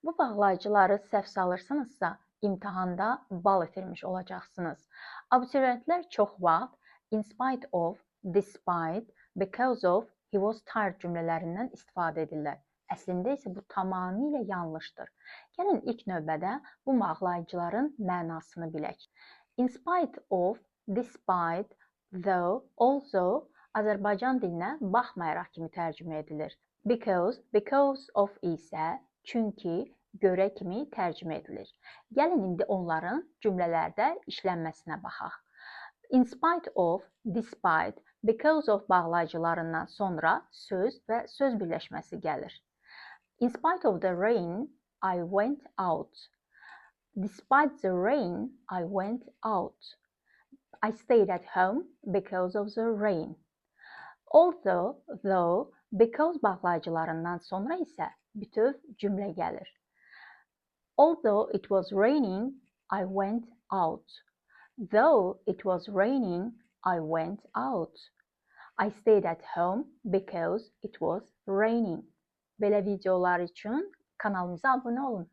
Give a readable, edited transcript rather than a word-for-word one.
Bu bağlayıcıları səhv salırsınızsa, imtahanda bal itirmiş olacaqsınız. Abituriyentlər çox vaxt in spite of, despite, because of, he was tired cümlələrindən istifadə edirlər. Əslində isə bu tamamilə yanlışdır. Gəlin ilk növbədə bu bağlayıcıların mənasını bilək. In spite of, despite, though, although Azərbaycan dilinə baxmayaraq kimi tərcümə edilir. Because, because of isə çünki, görə kimi tərcümə edilir. Gəlin indi onların cümlələrdə işlənməsinə baxaq. In spite of, despite, because of bağlayıcılarından sonra söz və söz birləşməsi gəlir. In spite of the rain, I went out. Despite the rain, I went out. I stayed at home because of the rain. Although, though, because bağlayıcılarından sonra isə bütöv cümlə gəlir. Although it was raining, I went out. Though it was raining, I went out. I stayed at home because it was raining. Belə videolar üçün kanalımıza abunə olun.